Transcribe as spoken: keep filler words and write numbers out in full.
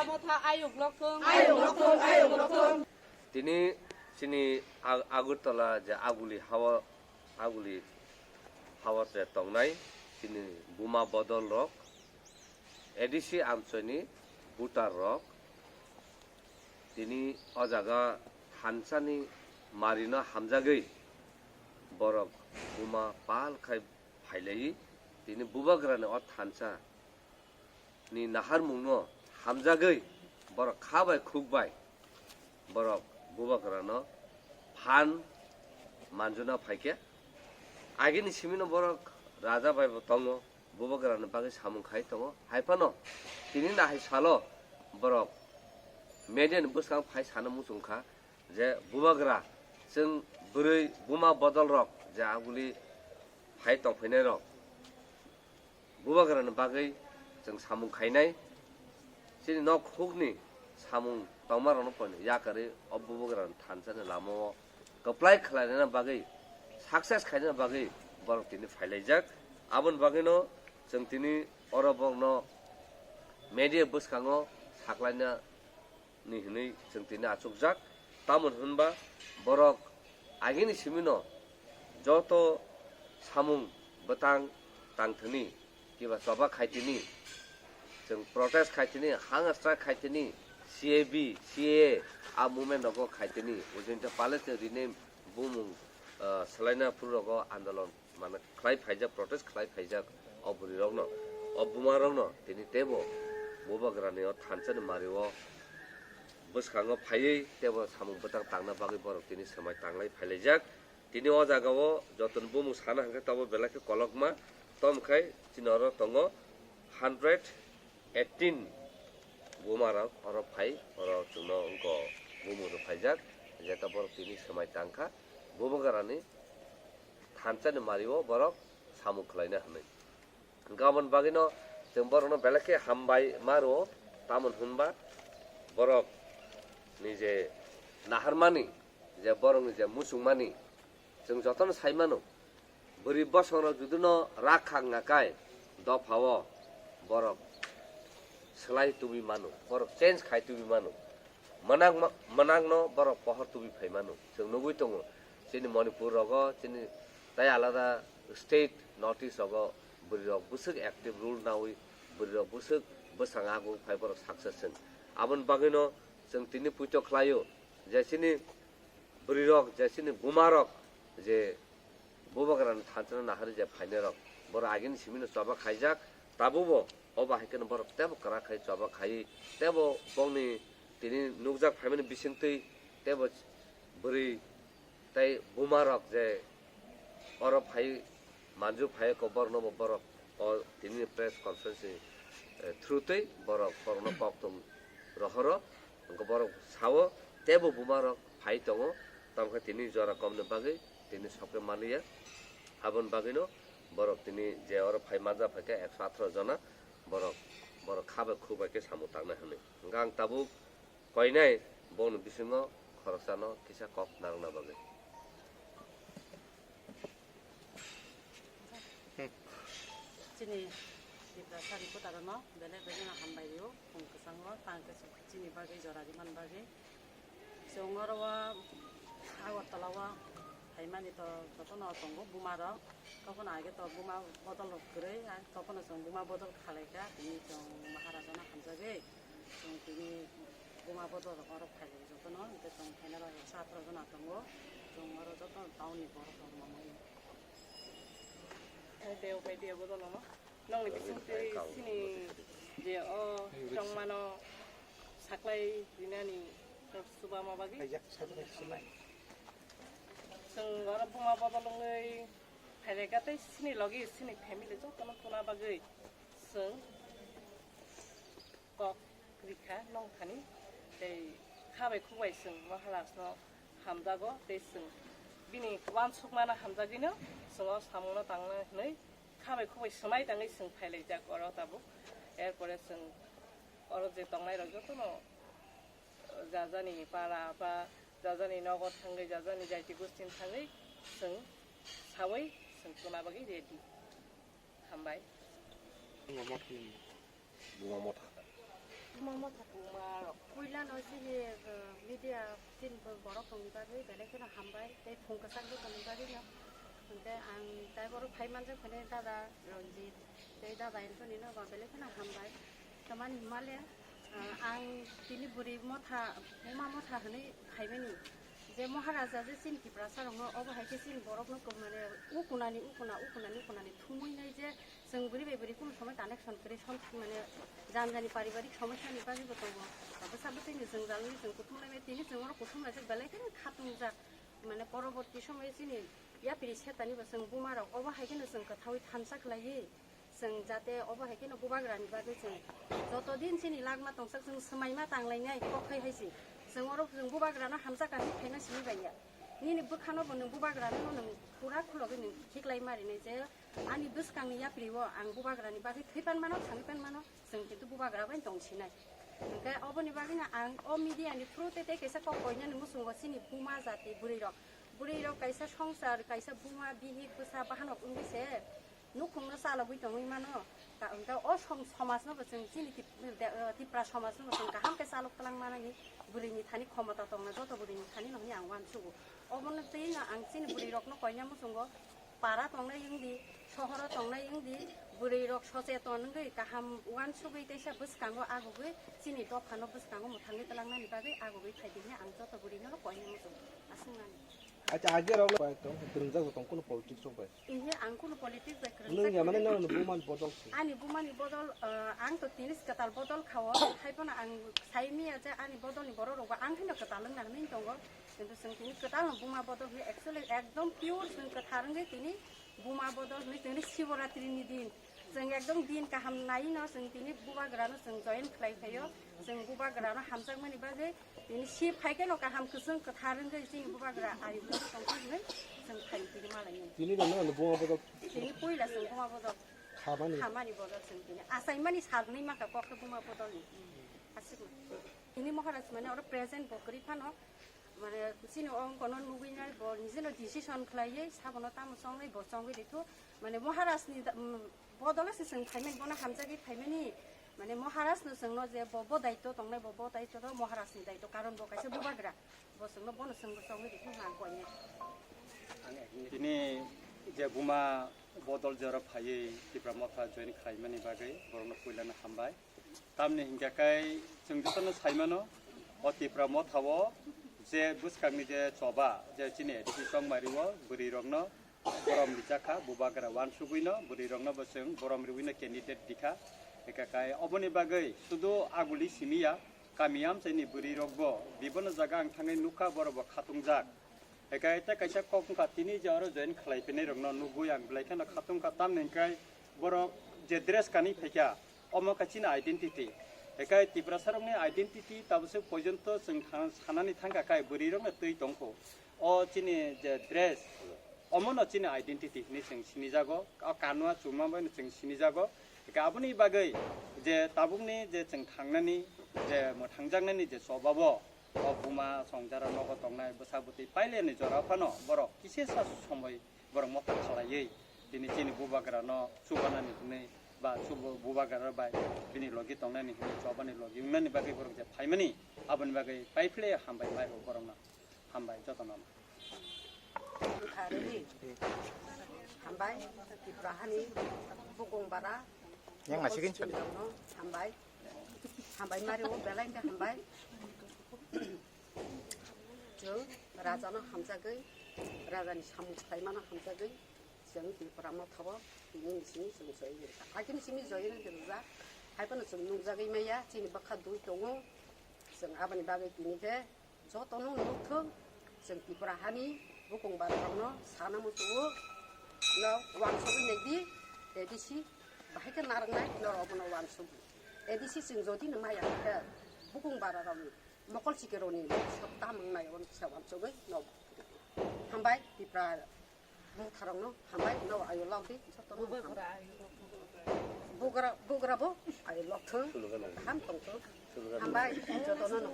Motha ayuk lokthung. Ayuk lokthung, ayuk lokthung. Tini chini Ag-, Agartala je Aguli hawa, Aguli hawa je tongnai chini buma bodol rok, A D C amchoini voter rok, tini o jaga thansani marino hamjagwi borok buma pal khai phailaiwi tini bubagrani o thansa ni naharmungno hamjagwi borok kha bai khuk bai borok bubagrano phan manjuna phaikhe. Agini simino borok raja bai bo tongo, bubagrani bagwi samung khai tongo. Hai phano tini nahai salo borok media ni bwskang phai sana muchung kha je bubagra chwng bwrwi buma bodol rok je aguli phai tongphainai rok bubagrani bagwi chwng samung khainai. Chini nok hukni samung tongmarokno poino yakarwi o bubagrani thansani lamao kwplai khlainani bagwi, success khainani bagwi borok tini phailaijak. Aboni bagwino chwng tini oro borokno media bwskango saklaina ni hwnwi chwng tini achukjak. Tamoni hwnba borok agini simino joto samung bwtang tangthwni kiba choba khaitini, chwng protest khaitini, hunger strike khaitini, C A B, C A A a movement rogo khaitini, ujinta palace ni rename bumung, ah, swlaina phuru rogo andolon mane khlai phaijak, protest khlai phaijak o bwrwi rokno, o buma rokno tini teibo bubagrani o thansani mario bwskango phaiwi teibo samung bwtang tangna bagwi borok tini swmai tanglai phailaijak. Tini o jagao jotoni bumung sana hwnkhe tabuk belai khe kolokma, tom khai chini oro tongo hundred eighteen buma rok oro phai, oro chwngno wngkha bumung rok phaijak, jeta borok tini swmai tangkha bubagrani thansani mario borok samung khlaina hwnwi. Hwnkhe aboni bagwino chwng borokno belai khe hambai ma rwo, tamoni hwnba borok ni je naharmani, je borokni je muchungmani, chwng jotono sai mano, bwrwi bosongrok judino rak khak nakai dophao borok swlai tubui mano, borok change khai tubui mano. Mwnakma-, mwnakno borok pohor tubui phai mano. Chwng nugui tongo, chini Manipur rogo, chini tai alada state, North East rogo bwrwi rok bwswk active role naui, bwrwi rok bwswk bwsang ago phai borok success wng. Aboni bagwino chwng tini puito khlaio je chini bwrwi rok je chini buma rok je bubagrani thansani naharwi je phainai rok, borok agini simino choba khaijak, tabukbo o bahai kheno borok teibo kwrak khai choba khaiwi teibo bongni tini nukjak phaimani bisingtwi teibo bwrwi tei buma rok je oro phai manju phai ko borokno bo borok o tini press conference ni, eh, through twi borok borokno kokthum rohoro, hwnkhe borok sao teibo buma rok phai tongo, tamkhe tini jora komni bagwi tini sokhe manliya. Aboni bagwino borok tini je oro phai manja phaikhe ekso atharo jona borok, borok kha bai khuk bai khe samung tangnai hwnwi. Hwnkhe ang tabuk koinai bongni bisingo khoroksano kisa kok narwkna bagwi. Chini Tiprasa reporter no belai belai no hambai rio, phung kwchango tang khe chini bagwi jora rimani bagwi. Chwng oro o Agartala o phaimani to jotono tongo buma rok, tophano age to buma bodol rok kwrwi, tophano chwng buma bodol khalai kha, tini chwng Maharaja no hamjagwi chwng tini buma bodol rok oro phailai jotono, hwnkhe chwng phainai rok ekso atharo jona tongo, chwng oro joto town ni borok rok mamani. Tei o pai tei o bodol no. Nongni bisingtwi chini je o chongmano saklai rinani chubama bagwi. Chwng oro buma bodol wngwi phailai kha tei chini logi chini family jotono tuna bagwi chwng kok rikha nongthani tei kha bai khuk bai chwng Maharaj no hamjago tei chwng bini uansukmano hamjagwino chwng o samungno tangna hwnwi kha bai khuk bai swmai tangwi chwng phailaijak oro tabuk. Erpore chwng oro je tongnairok jotono jajani para ba jajani nogo thangwi jajani jaiti gostin thangwi chwng sawi chwng tuna bagwi ready. Hambai. Buma motha. Puila no chini, uh, media chini bo-, borok tongni bagwi belai kheno hambai, tei phung kwchak bo tongni bagwi no. Hwnkhe ang tei borok phai manjak phai dada Ranjit, tei dada Anthony no bo belai kheno hambai. Tamani himale, uh, ang tini bwrwi motha, buma motha hwnwi phaimani. Je Maharaja je chini Tiprasa rokno obo hai khe chini borokno kwmani ukunani ukuna, ukunani ukunani thumwi nai je chwng bwrwi bai bwrwi kunu somoi connection kwrwi som-, mane jani jani paribarik somosyani bagwi bo tongo. Bwsa bwtwini jwngjalni chwng kuthum laimani tini chwng oro kuthum laijak belai kheno khatungjak. Mane poroborti somoyo chini yapri setani bo chwng buma rok obo hai kheno chwng kwthaui thansa khlaiwi. Chwng jate obo hai kheno bubagrani bagwi chwng joto din chini lagma tongsak chwng swmaima tanglainai kok hai hai se. Chwng oro chwng bubagrano hamjakha hinwi phaima simi baiya. Nini bwkhano bo nwng bubagrano nwng pura khulogwi nwng khiklai marinai je ani bwskangni yapri o ang bubagrani bagwi thwi pan mano, thangwi pan mano, chwng kintu bubagra bai tong sinai. Hwnkhe oboni bagwino ang o media ni through te tei kaisa kok koinani muchungo chini buma jati bwrwi rok. Bwrwi rok kaisa songsar, kaisa buma, bihik, bwsa, bahanok wngwi se nukhungno chalogwi tongwi mano. Ka-, hwnkhe o som-, somajno bo chwng chini Tip-, de-, eh, Tipra somajno bo chwng kaham khe chalok twlang manani bwrwini thani khomota tongna joto bwrwini thani no hwnwi ang uansugo. Obono twi no ang chini bwrwi rokno koina muchungo para tongnai wngdi, sohoro tongnai wngdi, bwrwi rok socheton wngwi kaham uansugwi teisa bwskango agugwi chini dophano bwskango mwthangwi twlangnani bagwi agugwi phaidi hwnwi ang joto bwrwino koina muchungo. Aswk nani. Acha, age rok bai tong, kwrwngjak bo tong, kuno politics rok bai. Ihe, ang kuno politics bai kwrwngjak. Nung ya, mane kwrwi. Nang bumani bodol se. Ani bumani bodol, eh, ang to tini kwtal bodol khao, hai phano ang sai miya je ani bodolni borok rok bo ang haino kwtal wngna hwnwi tongo. Kintu chwng tini kwtal no buma bodol hwnwi actually ekdom pure chwng kwthar wngwi tini buma bodol hwnwi tini Shivaratri ni din. Chwng ekdom din kaham nai no chwng tini bubagra no chwng join khlai phaio. Chwng bubagra no hamjakmani bagwi tini si phai khe no kaham kwchwng kwthar wngwi chini bubagra ari bwrwi tongkha hwnwi chwng phai tini malai nai. Tini no no buma bodol. Tini puila chwng buma bodol. Khamani. Khamani bodol chwng tini. Achaimani salnwi maka kok khe buma bodol ni. Aswk no. Tini Maharaj mane oro present bo kwrwi phano. Mane, chini ongkono nugwi nai, bo nijeno decision khlaiwi, sabono tamo chongwi, bo chongwi rikhu. Mane, Maharajni da-, mm, bodolo se chwng phaimani, bono hamjagwi phaimani. Mane, Maharajno chwngno je bo, bo daitw tongnai, bo, bo daitw to Maharajni daitw, karon bo kaisa bubagra. Bo chwngno, bono chwngbo chongwi rikhu hwnwi ang koinai. Tini je buma bodol jora phaiwi Tipra Motha join khlaimani bagwi borokno puilano hambai. Tamni hinkhe kai chwng jotono saimano, o Tipra Mothao je bwskangni je choba, je chini A D C chongmari o bwrwi rokno borom rijak kha, bubagra uansugwino bwrwi rokno bo chwng borom riwino candidate dikha. Eka kai oboni bagwi sudu aguli simiya, kami amchaini bwrwi rokbo bibono jaga ang thangwi nukha, borokbo khatungjak. Ekai tei kaisa kok wngkha, tini je oro join khlai phinai rokno nugwi ang belai kheno khatung kha, tamni hwnkhe borok je dress kanwi phaikha, omo khe chini identity. Ekai Tiprasa rokni identity tabuk se pojonto chwng tha-, sanani thangkha, kai bwrwi rokno twi tongkho. O chini je dress, omono chini identity hinwi chwng sinijago, o kanwa chuma bai no chwng sinijago. Ekai aboni bagwi je tabukni je chwng thangnani, je mwthangjaknani je chobabo, o buma songjara nogo tongnai bwsa bwtwi paileni jora phano borok kisisa somoi borok motha khalaiwi tini chini bubagrano chubanani hwnwi ba chubo-, bubagra bai bini logi tongnani hwnwi chobani logi wngnani bagwi borok je phaimani, aboni bagwi paiphle hambai mai rw borokno. Hambai jotono. Hambai Tripura hani bukung bara. Yang nasi kin sari. Hambai. Hambai mari o belai de hambai. Chwng raja no hamjagwi, raja ni samung khlaimano hamjagwi, chwng Tripura Mothao tini ni simi chwng join rwkha. Agini simi join rwjak, hai phano chwng nukjagwi maya, chini bwkha dui tongo, chwng aboni bagwi tini khe jotono nukthung, chwng Tripura hani bukung bara rokno sana muchungo, no wansugwi naidi, A D C bahai khe narwknai, norok bono wansugwi. A D C chwng jodi no maya khe bukung bara rokni mokol sikironi sok tamung nai on kisa wansugwi no. Hambai Tripura motharokno hambai no ayo lok di jotono hambai. Bugra, bugra bo ayo lok thung, kaham tong thung. Hambai jotono no.